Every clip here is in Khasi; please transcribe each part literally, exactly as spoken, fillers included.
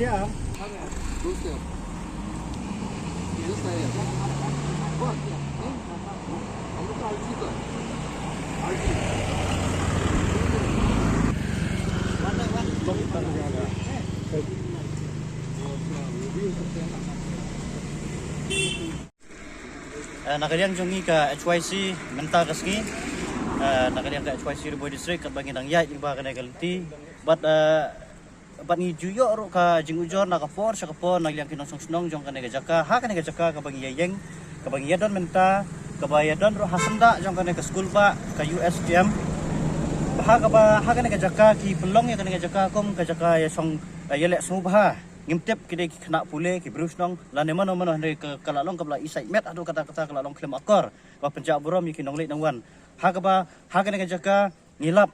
Eh, na ka liang jong ngi ka H Y C mynta ka sngi, eh, na ka liang ka H Y C Ri Bhoi District, katba ngi dang ïaid lyngba kane ka lynti, bad, eh, bad ngi ju ïoh ruh ka jingujor na ka por sha ka por na ka liang ki nongshong shnong jong kane ka jaka, ha kane ka jaka kaba ngi ïa ïeng, kaba ngi ïa don mynta, kaba ïa don ruh ha syndah jong kane ka skul bah ka U S T M. Ba ha kaba ha kane ka jaka ki pynlong ïa kane ka jaka kum ka jaka ïa shong, eh, ïa leh sngewbha. Ngim tip ki dei ki khynnah pule, ki briew shnong, lane mano mano, hynrei ka, ka la long kaba la isai met haduh katta katta, ka la long khlem akor ba pynjah burom ïa ki nongleit nongwan. Ha kaba ha kane ka jaka ngi lap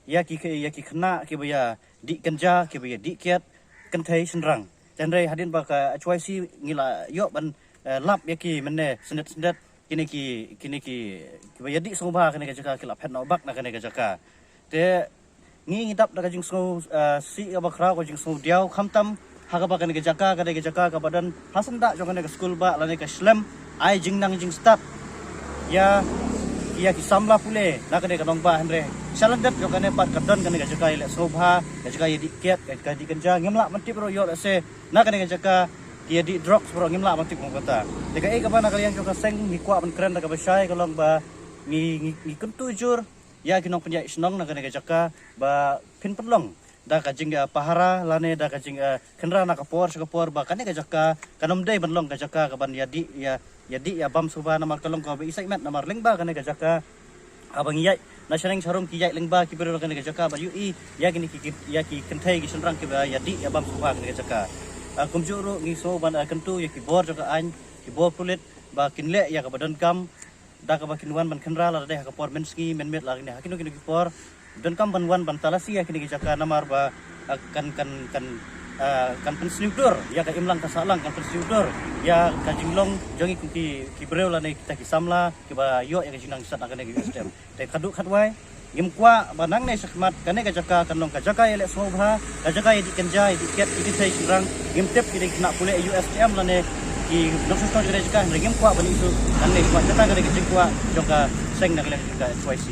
ïa ki, ïa ki khynnah kiba ïa dih kynja, kiba ïa dih kiad kynthei shynrang. Hynrei hadien ba ka H Y C ngi la ïoh ban, eh, lap ïa ki mynne syndet syndet, kine ki, kine ki, kiba ïa dih sngewbha kane ka jaka ki la phet noh bak na kane ka jaka. Te ngi ngi dap da ka jingsngew, eh, sih kaba khraw, ka jingsngew diaw, khamtam ha kaba kane ka jaka ka dei ka jaka kaba don ha syndah jong kane ka skul bah lane ka shlem ai jingnang jingstad ïa, ïa ki samla pule na kane ka nongbah, hynrei sha lyndet jong kane pat ka don kane ka jaka ïa leh sngewbha, ka jaka ïa dih kiad, ka jaka ïa dih kynja. Ngim lah ban tip ruh ïoh lehse na kane ka jaka ki ïa dih drugs ruh, ngim lah ban tip kum kata. Te kaei kaba na ka liang jong ka seng ngi kwah ban kren da kaba shai ka long ba ngi, ngi, ngi kyntu jur ïa ki nongpynïaid shnong na kane ka jaka ba phin pynlong da ka jing, eh, pahara lane da ka jing, eh, khynra na ka por sha ka por ba kane ka jaka kan ym dei ban long ka jaka kaban ïa dih, ïa, ïa dih ïa bam sngewbha, namar ka long kaba isai met, namar lyngba kane ka jaka haba ngi ïaid na shaneng sharum ki ïaid lyngba ki briew na kane ka jaka bad ïohi ïa kine ki, ki, ïa ki kynthei ki shynrang kiba ïa dih ïa bam sngewbha kane ka jaka. Ah, kumjuh ruh ngi sngew ban, ah, kyntu ïa ki bor jong ka aiñ, ki bor pulit ba kin leh ïa kaba donkam da kaba kin wan ban khynra lada dei ha ka por mynsngi mynmiet lane ha kino kino ki por. Donkam ban wan ban talasi ïa kine ki jaka namar ba, ah, kan, kan, kan, ah, kan pynsniewdur ïa ka imlang ka sahlang, kan pynsniewdur ïa ka jinglong jong ngi kum ki, ki briew lane kita ki samla kiba ïoh ïa ka jingnang jingstad na kane ka U S T M. Te khatduh khatwai ngim kwah ba nangne shakhmat kane ka jaka kan long ka jaka ïa leh sngewbha, ka jaka ïa dih kynja, ïa dih kiad, ïa dih kynthei shynrang. Ngim tip ki dei ki khynnah pule U S T M lane ki nongshong shnong jong kane ka jaka, hynrei ngim kwah ban ïohi shuh nangne shakhmat. Kata ka dei ka jingkwah jong ka seng na ka liang jong ka H Y C.